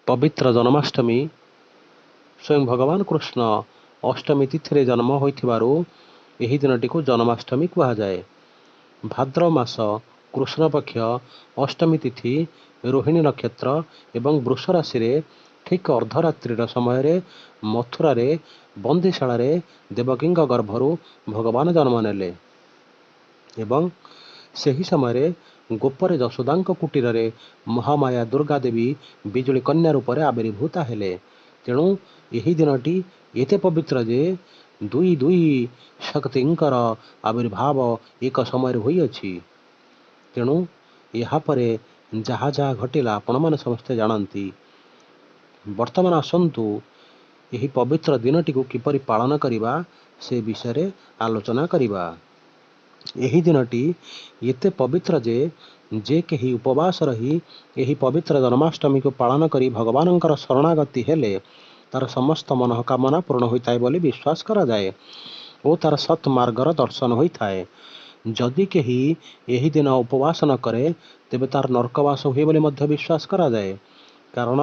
ପବିତ୍ର ଜନ୍ମାଷ୍ଟମୀ। ସ୍ୱୟଂ ଭଗବାନ କୃଷ୍ଣ ଅଷ୍ଟମୀ ତିଥିରେ ଜନ୍ମ ହୋଇଥିବାରୁ ଏହି ଦିନଟିକୁ ଜନ୍ମାଷ୍ଟମୀ କୁହାଯାଏ। ଭାଦ୍ରବ ମାସ କୃଷ୍ଣପକ୍ଷ ଅଷ୍ଟମୀ ତିଥି, ରୋହିଣୀ ନକ୍ଷତ୍ର ଏବଂ ବୃଷ ରାଶିରେ ଠିକ୍ ଅର୍ଦ୍ଧରାତ୍ରିର ସମୟରେ ମଥୁରାରେ ବନ୍ଦିଶାଳାରେ ଦେବକୀଙ୍କ ଗର୍ଭରୁ ଭଗବାନ ଜନ୍ମ ନେଲେ ଏବଂ ସେହି ସମୟରେ ଗୋପରେ ଯଶୋଦାଙ୍କ କୁଟୀରରେ ମହାମାୟା ଦୁର୍ଗା ଦେବୀ ବିଜୁଳି କନ୍ୟା ରୂପରେ ଆବିର୍ଭୂତା ହେଲେ। ତେଣୁ ଏହି ଦିନଟି ଏତେ ପବିତ୍ର ଯେ ଦୁଇ ଦୁଇ ଶକ୍ତିଙ୍କର ଆବିର୍ଭାବ ଏକ ସମୟରେ ହୋଇଅଛି। ତେଣୁ ଏହାପରେ ଯାହା ଯାହା ଘଟିଲା, ଆପଣମାନେ ସମସ୍ତେ ଜାଣନ୍ତି। ବର୍ତ୍ତମାନ ଆସନ୍ତୁ, ଏହି ପବିତ୍ର ଦିନଟିକୁ କିପରି ପାଳନ କରିବା ସେ ବିଷୟରେ ଆଲୋଚନା କରିବା। ଏହି ଦିନଟି ଏତେ ପବିତ୍ର ଯେ ଯେ କେହି ଉପବାସ ରହି ଏହି ପବିତ୍ର ଜନ୍ମାଷ୍ଟମୀକୁ ପାଳନ କରି ଭଗବାନଙ୍କର ଶରଣାଗତି ହେଲେ ତାର ସମସ୍ତ ମନୋକାମନା ପୂରଣ ହୋଇଥାଏ ବୋଲି ବିଶ୍ୱାସ କରାଯାଏ ଓ ତାର ସତ୍ ମାର୍ଗର ଦର୍ଶନ ହୋଇଥାଏ। ଯଦି କେହି ଏହି ଦିନ ଉପବାସ ନ କରେ, ତେବେ ତାର ନର୍କବାସ ହୁଏ ବୋଲି ମଧ୍ୟ ବିଶ୍ୱାସ କରାଯାଏ। କାରଣ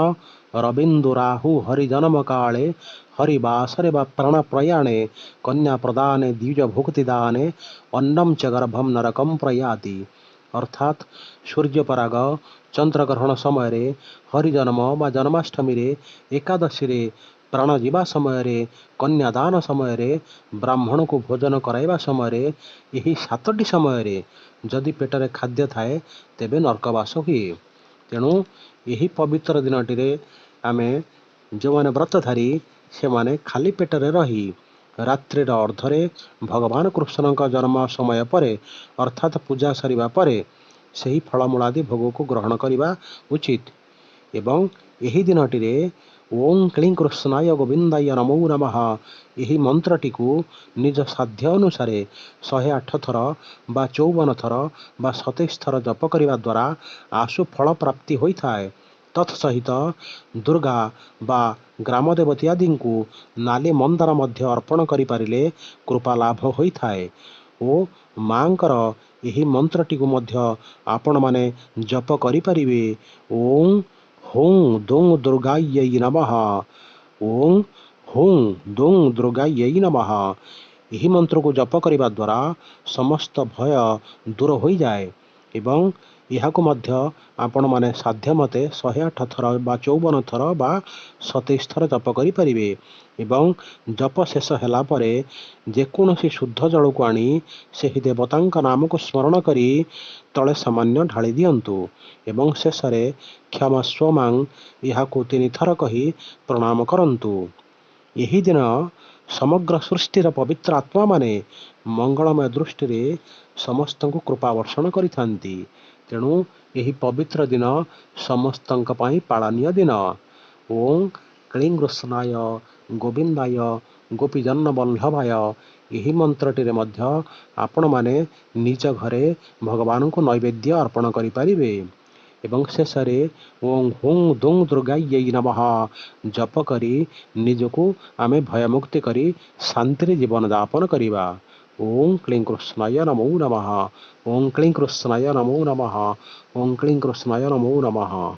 ରବିନ୍ଦୁ ରାହୁ ହରି ଜନ୍ମ କାଳେ, ହରିବାସରେ ବା ପ୍ରାଣ ପ୍ରୟାଣେ, କନ୍ୟା ପ୍ରଦାନେ, ଦ୍ୱିଜ ଭୁକ୍ତି ଦାନେ, ଅନ୍ନମ ଚ ଗର୍ଭମ ନରକମ ପ୍ରୟାତି। ଅର୍ଥାତ୍ ସୂର୍ଯ୍ୟପରାଗ, ଚନ୍ଦ୍ରଗ୍ରହଣ ସମୟରେ, ହରିଜନ୍ମ ବା ଜନ୍ମାଷ୍ଟମୀରେ, ଏକାଦଶୀରେ, ପ୍ରାଣ ଯିବା ସମୟରେ, କନ୍ୟାଦାନ ସମୟରେ, ବ୍ରାହ୍ମଣକୁ ଭୋଜନ କରାଇବା ସମୟରେ, ଏହି ସାତଟି ସମୟରେ ଯଦି ପେଟରେ ଖାଦ୍ୟ ଥାଏ, ତେବେ ନର୍କବାସ ହୁଏ। ତେଣୁ ଏହି ପବିତ୍ର ଦିନଟିରେ ଆମେ ଯେଉଁମାନେ ବ୍ରତଧାରୀ, ସେମାନେ ଖାଲି ପେଟରେ ରହି ରାତ୍ରିର ଅର୍ଦ୍ଧରେ ଭଗବାନ କୃଷ୍ଣଙ୍କ ଜନ୍ମ ସମୟ ପରେ, ଅର୍ଥାତ୍ ପୂଜା ସରିବା ପରେ ସେହି ଫଳମୂଳାଦି ଭୋଗକୁ ଗ୍ରହଣ କରିବା ଉଚିତ। ଏବଂ ଏହି ଦିନଟିରେ "ଓଁ କ୍ଳୀଂ କୃଷ୍ଣାୟ ଗୋବିନ୍ଦାୟ ନମୋ ନମଃ" ଏହି ମନ୍ତ୍ରଟିକୁ ନିଜ ସାଧ୍ୟ ଅନୁସାରେ 108 ଥର ବା 54 ଥର ବା 27 ଥର ଜପ କରିବା ଦ୍ୱାରା ଆଶୁ ଫଳ ପ୍ରାପ୍ତି ହୋଇଥାଏ। ତତ୍ ସହିତ ଦୁର୍ଗା ବା ଗ୍ରାମ ଦେବତୀ ଆଦିଙ୍କୁ ନାଲି ମନ୍ଦାର ମଧ୍ୟ ଅର୍ପଣ କରିପାରିଲେ କୃପା ଲାଭ ହୋଇଥାଏ। ଓ ମାଙ୍କର ଏହି ମନ୍ତ୍ରଟିକୁ ମଧ୍ୟ ଆପଣମାନେ ଜପ କରିପାରିବେ, ଓଁ ହୁଁ ଦୁଂ ଦୁର୍ଗାୟୈ ନମଃ, ଓଁ ହୁଁ ଦୁଂ ଦୁର୍ଗାୟୈ ନମଃ। ଏହି ମନ୍ତ୍ରକୁ ଜପ କରିବା ଦ୍ୱାରା ସମସ୍ତ ଭୟ ଦୂର ହୋଇଯାଏ ଏବଂ ଏହାକୁ ମଧ୍ୟ ଆପଣମାନେ ସାଧ୍ୟ ମତେ 108 ଥର ବା 54 ଥର ବା 27 ଥର ଜପ କରିପାରିବେ। ଏବଂ ଜପ ଶେଷ ହେଲା ପରେ ଯେକୌଣସି ଶୁଦ୍ଧ ଜଳକୁ ଆଣି ସେହି ଦେବତାଙ୍କ ନାମକୁ ସ୍ମରଣ କରି ତଳେ ସାମାନ୍ୟ ଢାଳି ଦିଅନ୍ତୁ ଏବଂ ଶେଷରେ "କ୍ଷମସ୍ୱ ମାଂ" ଏହାକୁ ତିନିଥର କହି ପ୍ରଣାମ କରନ୍ତୁ। ଏହି ଦିନ ସମଗ୍ର ସୃଷ୍ଟିର ପବିତ୍ର ଆତ୍ମାମାନେ ମଙ୍ଗଳମୟ ଦୃଷ୍ଟିରେ ସମସ୍ତଙ୍କୁ କୃପା ବର୍ଷଣ କରିଥାନ୍ତି। ତେଣୁ ଏହି ପବିତ୍ର ଦିନ ସମସ୍ତଙ୍କ ପାଇଁ ପାଳନୀୟ ଦିନ। ଓଁ କ୍ଳୀଂ କୃଷ୍ଣାୟ ଗୋବିନ୍ଦାୟ ଗୋପୀଜନ ବଲ୍ଲଭାୟ ଏହି ମନ୍ତ୍ରଟିରେ ମଧ୍ୟ ଆପଣମାନେ ନିଜ ଘରେ ଭଗବାନଙ୍କୁ ନୈବେଦ୍ୟ ଅର୍ପଣ କରିପାରିବେ ଏବଂ ଶେଷରେ ଓଁ ହୁଁ ଦୁଂ ଦୁର୍ଗାୟୈ ନମଃ ଜପ କରି ନିଜକୁ ଆମେ ଭୟମୁକ୍ତି କରି ଶାନ୍ତିରେ ଜୀବନଯାପନ କରିବା। ଓଁ କ୍ଳୀଂ କୃଷ୍ଣାୟ ନମୋ ନମଃ। ଓଁ କ୍ଳୀଂ କୃଷ୍ଣାୟ ନମୋ ନମଃ। ଓଁ କ୍ଳୀଂ କୃଷ୍ଣାୟ ନମୋ ନମଃ।